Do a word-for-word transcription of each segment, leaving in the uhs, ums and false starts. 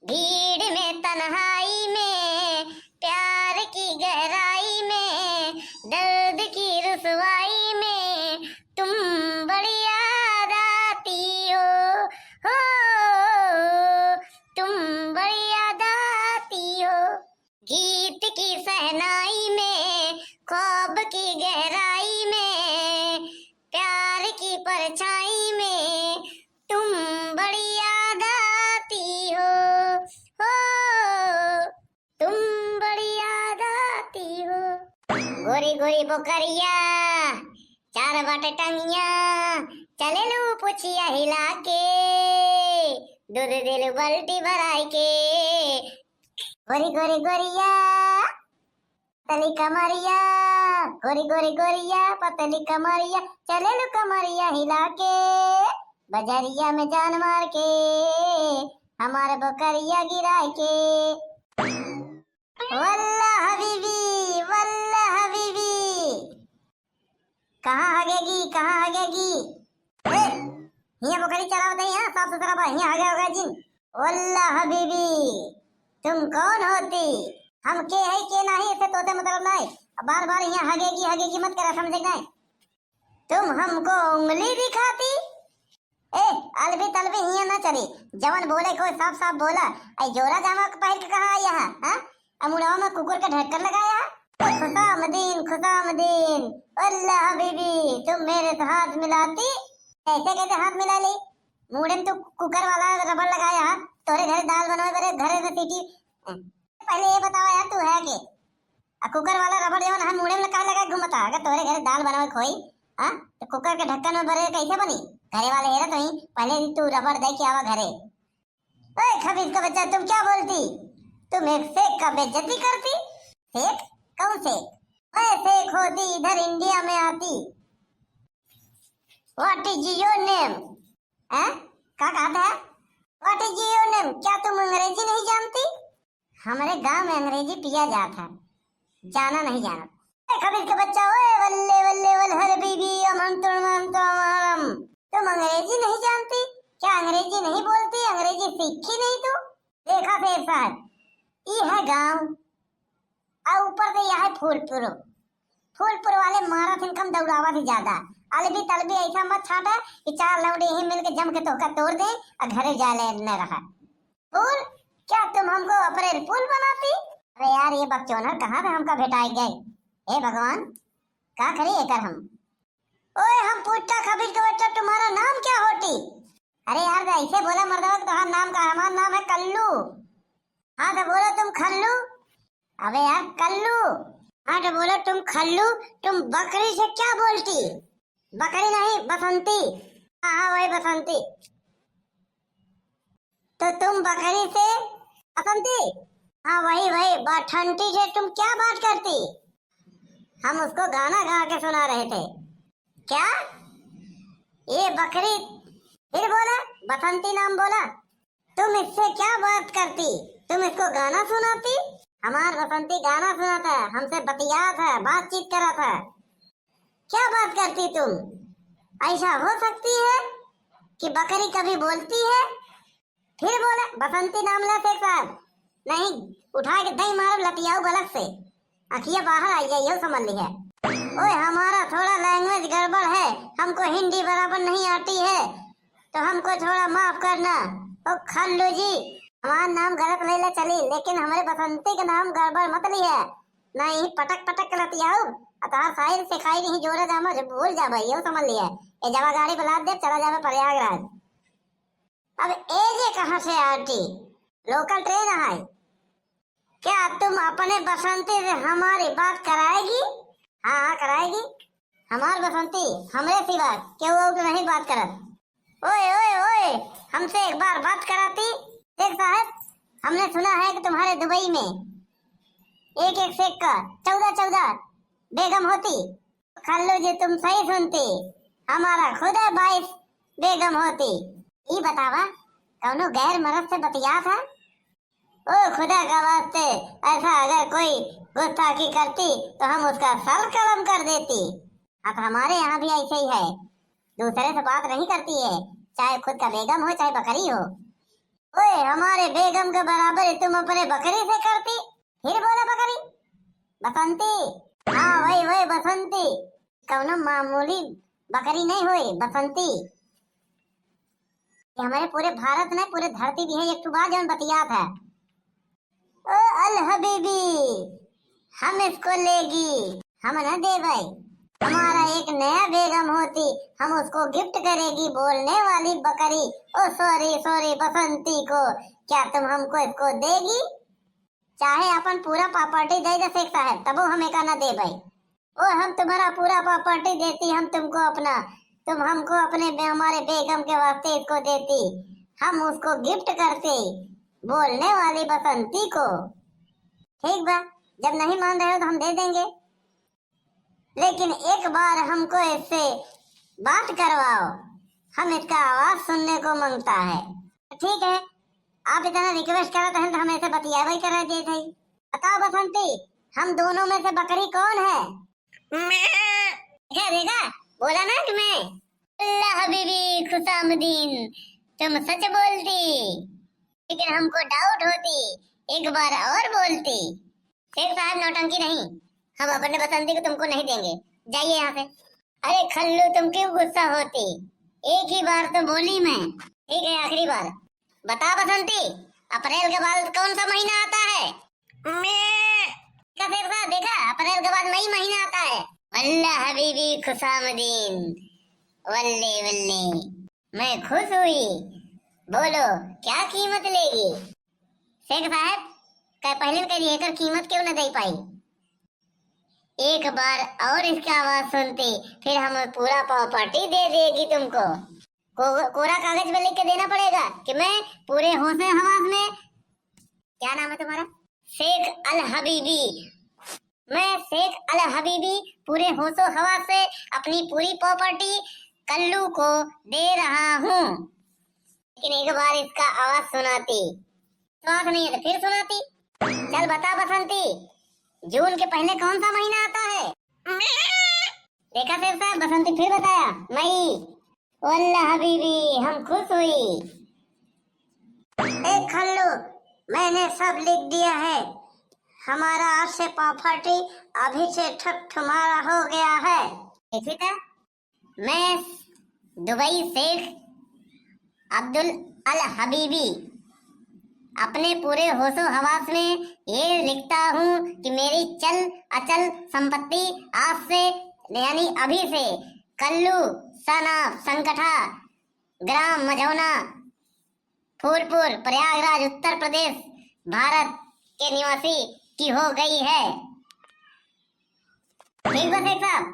भीड़ में, तन्हाई में, प्यार की गहराई में, दर्द की रुसवाई में तुम बड़ी याद आती हो, हो, तुम बड़ी याद आती हो। गीत की शहनाई में, ख्वाब की गहराई में, प्यार की परछाई में तुम बड़ी याद आती हो, हो, तुम बड़ी याद आती हो। गोरी गोरी बोकरिया, चार बाटे टंगिया, चलेलू पुछिया हिला के, दूध देलू बाल्टी भराई के। गोरी गोरी गोरिया, पतली कमरिया, गोरी गोरी गोरिया, पतली कमरिया, चलेलू कमरिया हिला के, बजरिया में जान मार के, हमार बोकरिया गिराए के। वल्ला हबीबी, वल्ला हबीबी, कहाँ हगेगी, कहाँ हगेगी? ए, हियाँ बोकरी चरावत है, हियाँ साफ सुथरा बा, हियाँ हगे होगा जिन। वल्ला हबीबी, तुम कौन होती? हम के है, के नहीं, इससे तोते मतलब नहीं। अब बार बार हियाँ हगेगी, हगेगी मत करा, समझे नहीं? तुम हमको उंगली दिखाती? ए, अलबी तलबी हियाँ ना चली, जवन बोले कोई साफ साफ बोला। आई जोरा जामा के पहिर के कहाँ आया है, हाँ? आ मुड़वा में कुकुर का ढक्कन लगाया है? ओ खुशामदीन, खुशामदीन। वल्ला हबीबी, तुम मेरे से हाथ मिलाती? ऐसे कैसे हाथ मिला ली? मुड़े में तू कुकर वाला रबड़ लगाया है, तोरे घरे दाल बनावे, मेरे घरे में सीटी। पहले ये बतावा यार, तू है के? आ कुकर वाला रबड़ जवन है मुड़े में काहे लगा घूमता? अगर तोरे घरे दाल बनावे के होई, हाँ, तो कुकर के ढक्कन में बरे कैसे बनी? घरे वाले हेरत होई, पहले ही तू रबड़ दे के आवा घरे। ओए खबीस का बच्चा, तुम क्या बोलती? तुम एक शेख का बेइज्जती करती? शेख? कौन शेख? मैं शेख होती, इधर इंडिया में आती। What is your name? हैं? का कहत है? What is your name? क्या तुम अंग्रेजी नहीं जानती? हमरे गांव में अंग्रेजी पिया जात है, जाना नहीं जानत। ए खबीस के बच्चा, ओए वल्ले वल्ले वल हर बीबी अमन तुम अमन तुम अमन। तुम अंग्रेजी नहीं जानती? क्या अंग्रेजी नहीं बोलती? अंग्रेजी सीखी नहीं तू? देखा शेर साहब, ई है गांव, और ऊपर से यह है फूलपुर। फूलपुर वाले मारत इनकम दौड़ावा से ज्यादा। अलबी तलबी ऐसा मत छाटा कि चार लौंडे ही मिलके जम के तोहका तोड़ दे और घरे जाए ले न रहा। फूल, क्या तुम हमको अप्रैल फूल बनाती? अरे यार, ये बकचोनर कहाँ से हमका भेटाई गए? हे भगवान, का करी एकर हम? ओए, हम पुट्टा खबीर के बच्चा, तुम्हारा नाम क्या होती? अरे यार, तो ऐसे बोला मर्दवा कि तुम्हारा नाम का? हमारा नाम है कल्लू। हाँ, तो बोलो तुम खल्लू। अबे यार, कल्लू। हाँ, तो बोलो तुम खल्लू, तुम बकरी से क्या बोलती? बकरी नहीं, बसंती। हाँ, हाँ, वही बसंती। तो तुम बकरी से, बसंती? हाँ, वही, वही, बठंती से तुम क्या बात करती? हम उसको गाना गा के सुना रहे थे। क्या? ये बकरी फिर बोला, बसंती नाम बोला। तुम इससे क्या बात करती? तुम इसको गाना सुनाती? हमार बसंती गाना सुनात है, हमसे बतियात है, बातचीत करत है। क्या बात करती तुम? ऐसा हो सकती है कि बकरी कभी बोलती है? फिर बोला, बसंती नाम ले शेख साहब, नहीं उठा के दई मारब लतियाऊ गलत से, अखिया बाहर आई जाई, यो समझ लिहे। ओए, हमारा थोड़ा language गड़बड़ है, हमको हिंदी बराबर नहीं आती है, तो हमको थोड़ा माफ करना। ओ खल्लू जी, हमार नाम गलत लेले चली, लेकिन हमरे बसंती के नाम गड़बड़ मत लिहे। नहीं पटक पटक के लतियाऊ, आ तोहार शायरी सिखाई नहीं जोरे जामा जो भूल जाबे, यो समझ लिहे। ए जवा गाड़ी बुला दे, चला जाबे प्रयागराज। अब ए जे कहाँ से आती? Local train है। क्या तुम अपने बसंती से हमारी बात कराएगी? हाँ, हाँ, कराएगी। हमार बसंती हमरे सिवा केहू और नहीं बात करत। ओए, ओए, ओए, हमसे एक बार बात कराती। शेख साहब, हमने सुना है कि तुम्हारे दुबई में एक एक शेख का चौदह चौदह बेगम होती। खल्लू जी, तुम सही सुनती, हमारा खुद बाईस बेगम होती। ई बतावा, कौनो गैर मर्द से बतियात है? ओ खुदा का वास्ते, ऐसा अगर कोई गुस्ताखी करती तो हम उसका सर कलम कर देती। अब हमारे यहाँ भी ऐसे ही है, दूसरे से बात नहीं करती है, चाहे खुद का बेगम हो चाहे बकरी हो। ओए, हमारे बेगम के बराबरी तुम अपने बकरी से करती? फिर बोला बकरी। बसंती। हाँ, वही, वही बसंती। कौनो मामूली बकरी नहीं होई, बसंती। ये हमारे पूरे भारत में, पूरे धरती भी है, एक ठो बा जौन बतियात है। ओ अल हबीबी, हम इसको लेगी, हम न देबै। हमारा एक नया बेगम होती, हम उसको गिफ्ट करेगी, बोलने वाली बकरी। ओ सॉरी, सॉरी, बसंती को, क्या तुम हमको इसको देगी? चाहे अपन पूरा प्रॉपर्टी दे दे शेख साहब, तबो हम एका न देबै। ओ, हम तुम्हारा पूरा प्रॉपर्टी देती, हम तुमको अपना, तुम हमको अपने बे-, हमारे बेगम के वास्ते इसको देती, हम उसको गिफ्ट करते बोलने वाली बसंती को। ठीक बा, जब नहीं मान रहे हो तो हम दे देंगे, लेकिन एक बार हमको इससे बात करवाओ, हम इसका आवाज सुनने को मांगता है। ठीक है, आप इतना रिक्वेस्ट करत हैं तो हम ऐसे बतियावे ही करा देत हई। बताओ बसंती, हम दोनों में से बकरी कौन है? मैं। देखा, देखा, बोला ना कि मैं। अल्लाह हबीबी खुशामदीन, तुम सच बोलती, लेकिन हमको डाउट होती, एक बार और बोलती। शेख साहब, नौटंकी नहीं, हम अपने बसंती को तुमको नहीं देंगे, जाइए यहाँ से। अरे खल्लू, तुम क्यों गुस्सा होती? एक ही बार तो बोली मैं। ठीक है, आखिरी बार। बता बसंती, अप्रैल के बाद कौन सा महीना आता है? मई। देखा शेख साहब, देखा, अप्रैल के बाद मई महीना आता है। वल्ला हबीबी खुशामदीन, वल्ले वल्ले, मैं खुश हुई। बोलो, क्या कीमत लेगी? शेख साहब, कह पहले कह दिए, एकर कीमत क्यों न दे पाई? एक बार और इसका आवाज सुनते, फिर हम पूरा प्रॉपर्टी दे देगी तुमको। को-, कोरा कागज पे लिख के देना पड़ेगा कि मैं पूरे होशे हवास में, क्या नाम है तुम्हारा? शेख अल हबीबी। मैं शेख अल हबीबी पूरे होशो हवास से अपनी पूरी प्रॉपर्टी कल्लू को दे रहा हूँ। लेकिन एक बार इसका आवाज सुनाती, तो आँख नहीं है तो फिर सुनाती। चल बता बसंती, जून के पहले कौन सा महीना आता है? देखा शेर साहब, बसंती फिर बताया, मई। वल्ला हबीबी, हम खुश हुई। ए खल्लू, मैंने सब लिख दिया है। हमारा आज से प्रॉपर्टी अभी से ठप ठुमारा हो गया है। देखी था, मैं दुबई शेख अब्दुल अल हबीबी अपने पूरे होशो हवास में ये लिखता हूँ कि मेरी चल अचल संपत्ति आज से, यानी अभी से, कल्लू son of संगठा, ग्राम मझौना, फूलपुर, प्रयागराज, उत्तर प्रदेश, भारत के निवासी की हो गई है। ठीक बा शेख साहब,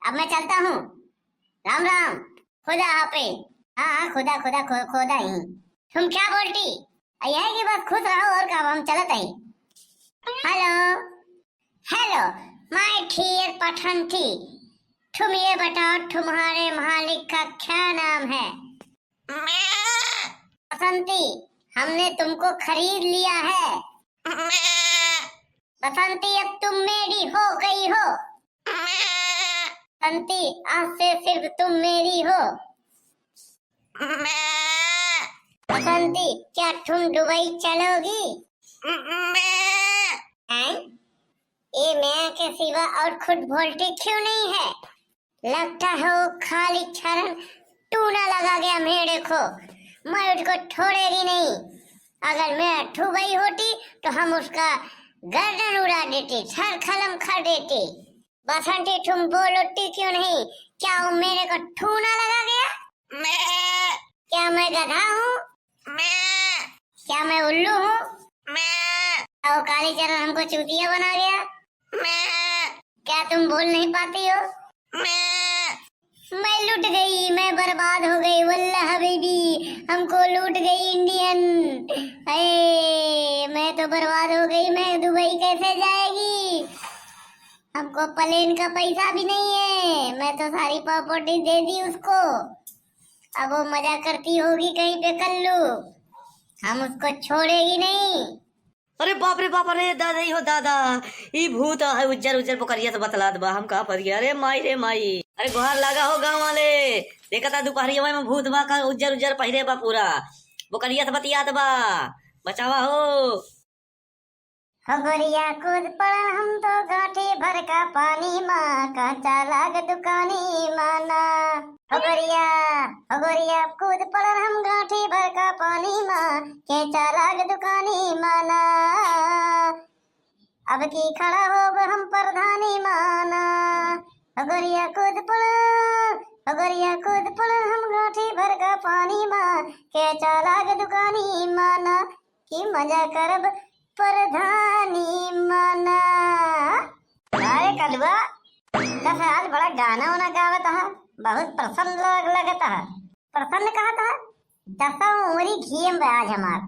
अब मैं चलता हूँ। राम राम। खुदा हाफिज। हाँ, हाँ, खुदा, खुदा, खु-, खुदा ही। तुम क्या बोलती? यह है कि बस खुश रहो और का, हम चलत ही। हेलो, हेलो, my dear पठंती, तुम ये बताओ, तुम्हारे मालिक का क्या नाम है? बसंती, हमने तुमको खरीद लिया है। बसंती, अब तुम मेरी हो गई हो। बसंती, आज से सिर्फ तुम मेरी हो। बसंती, क्या तुम दुबई चलोगी? हैं? ये मैं के सिवा और खुद बोलती क्यों नहीं है? लगता है वो खाली चरण टूना लगा गया मेरे को। मैं उसको छोड़ेगी नहीं। अगर मैं दुबई होती तो हम उसका गर्दन उड़ा देती, सर खलम कर देती। बसंती, तुम बोलती क्यों नहीं? क्या वो मेरे को टूना लगा गया? मैं। क्या मैं गधा हूँ? मैं। क्या मैं उल्लू हूँ? मैं। क्या वो कालीचरण हमको चूतिया बना गया? मैं। क्या तुम बोल नहीं पाती हो? मैं। मैं लुट गई, मैं बर्बाद हो गई, वल्लाह हबीबी, हमको लूट गई इंडियन। अरे, मैं तो बर्बाद हो गई, मैं दुबई कैसे जाएगी? हमको प्लेन का पैसा भी नहीं है, मैं तो सारी प्रॉपर्टी दे दी उसको। अब वो मजा करती होगी कहीं पे कल्लू, हम उसको छोड़ेगी नहीं। अरे बाप रे बाप, अरे दादा, ई हो दादा, ई भूत है, उज्जर उज्जर बोकरिया से बतलात बा, हम कहाँ फंस गया? अरे माई रे माई, अरे गोहार लागा हो गाँव वाले, देखा था दुपहरिया में भूत बा का, उज्जर उज्जर पहिरे बा पूरा। बोकरिया से बतियात बा, बचावा हो। हो गोरिया कूद पड़न हम तो गांठी भर का पानी मा, कांचा लाग दुकानी माना। हो गोरिया, हो गोरिया कूद पड़न हम गांठी भर का पानी मा, केंचा लाग दुकानी माना। अब की खड़ा होब हम प्रधानी माना। हो गोरिया कूद पड़न, हो गोरिया कूद पड़न हम गांठी भर का पानी मा, केंचा लाग दुकानी माना। कि मजा करब प्रधानी माना। अरे कलुआ, तस आज बड़ा गाना वाना गावत ह, बहुत प्रसन्न लग-, लगत ह। प्रसन्न कहत ह, दसों उंगरी घीम बा आज हमार।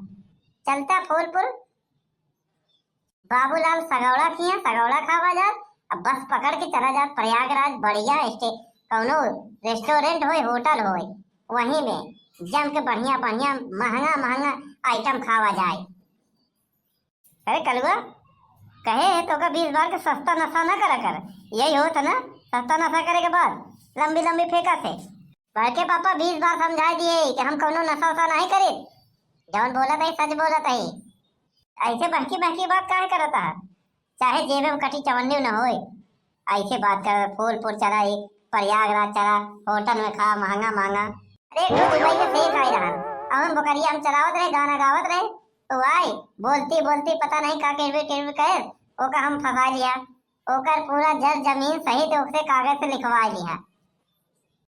चलता फूलपुर, बाबूलाल सगौड़ा किया, सगौड़ा खावा जात, अब बस पकड़ के चला जात प्रयागराज, बढ़िया स्टे-, कौनो रेस्टोरेंट होय, होटल होय, वहीं में जम के बढ़िया बढ़िया महंगा महंगा आइटम खावा जाए। अरे कलुआ, कहे है तोका बीस बार के सस्ता नशा ना करा कर, यही होत है ना सस्ता नशा करे के बाद लंबी लंबी फेंका से। बड़के पापा बीस बार समझाए दिए कि हम कौनो नशा वशा नहीं करे, जौन बोलत है सच बोलत है। ऐसे बहकी बहकी बात काहे करत है? चाहे जेबे में कटी चवन्नी न होए, ऐसे बात कर, फूलपुर चला, एक प्रयागराज चला, होटल में खा महंगा महंगा। अरे एक ठो दुबई के शेख आए रहन, अउन बोकरिया हम चलावत रहे, गाना गावत रहे, तो आए बोलती बोलती पता नहीं का किरबिर किरबिर करे, ओका हम फंसा लिया, ओकर पूरा जर जमीन सहित ओकसे कागज से लिखवा लिया।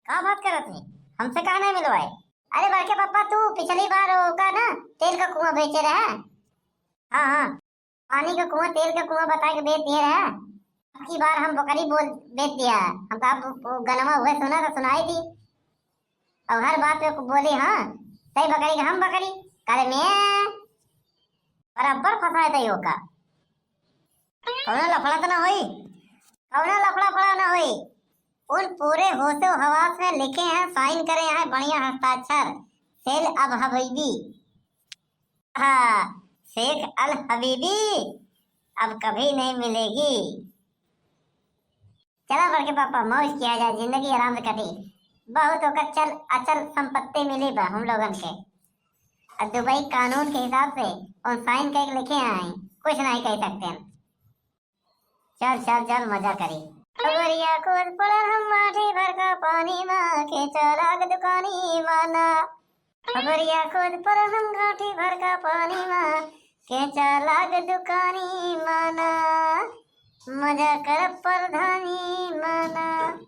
का बात करत है, हमसे काहे नहीं मिलवाए? अरे बड़के पापा, तू पिछली बार ओका ना तेल का कुआं बेचे रहे। हाँ हाँ, पानी का कुआं, तेल का कुआं बता के बेच दिए रहे। अब की बार हम बकरी बोल बेच दिया। हम कहा, "वो गनवा हुए सुना तो सुनाई दी।" और हर बात पे बोली, "हाँ, तई बकरी का हम बकरी।" करे में बराबर फंसाए तई ओका। कौनो लफड़ा तो ना होई, कौनो लफड़ा फड़ा ना होई। उन पूरे होशो हवास में लिखे हैं, साइन करे हैं, बढ़िया हस्ताक्षर, शेख अल हबीबी। हाँ, शेख अल हबीबी अब कभी नहीं मिलेगी। चला बड़के पापा, मौज किया जाए, जिंदगी आराम से कटी। बहुत ओकर चल अचल संपत्ति मिली बा हम लोगन के। अब दुबई कानून के हिसाब से उन साइन करके लिखे आए, कुछ नहीं कह सकते हम। चल चल चल, मजा करी। गोरिया कूद पड़ल हम गांठी भर का पानी मा, केंचा लाग दुकानी माना। गोरिया कूद पड़ल हम गांठी भर का पानी मा, केंचा लाग दुकानी माना। मजा करब प्रधानी माना।